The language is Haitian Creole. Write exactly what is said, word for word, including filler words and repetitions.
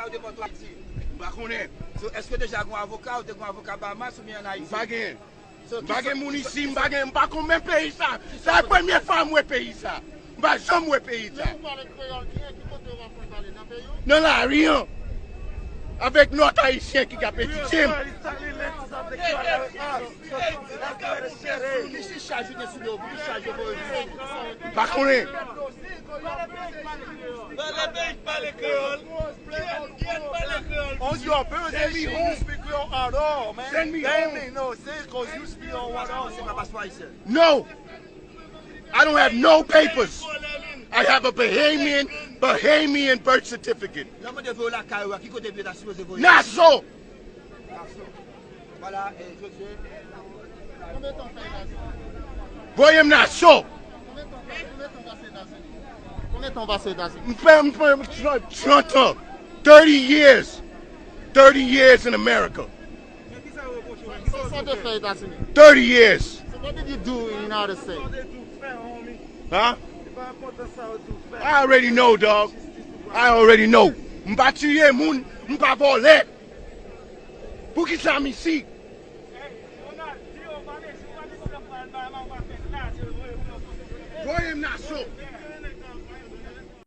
Te pòt Ayiti. M pa konnen. So, èske w deja gen yon avoka, ou te gen yon avoka Bahamas oubyen ann Ayiti? M pa gen. So, M pa gen moun isi, m pa gen, m pa konn menm peyi sa. Sa e premye fwa m wè peyi sa. M pa janm wè peyi sa. Lè ou pale kreyòl byen, ki kote ou aprann pale? Nan peyi w? Nan lari an. Avèk lòt Ayisyen ki ka etidye m. Ki chaj ou gen sou do w? Ki chaj yo voye w? M pa konnen. Pale peyi, pale kreyòl. On your business, you speak Creole at all, man. Send me home. No, say 'cause you speak on what else? Se pa paspò ayisyen. No. I don't have no papers. I have a Bahamian, Bahamian birth certificate. Lè mwen te voye w lakay ou a, ki kote m te ta sipoze voye? Nassau. Nassau. Voilà, eh, José. Konbyen tan w fè Etazini? Voye m Nassau. Konbyen tan w fè, konbyen tan w pase Etazini? Konbyen tan w pase Etazini? M fè, m fè trant, trant an. Thirty years. Thirty years in America. Sa, sa w te fè Etazini? Thirty years. So what did you do in United States? Huh? I already know, dog. I already know. M pa tiye moun, m pa vòlè. Poukisa m isi? Voye m Nassau.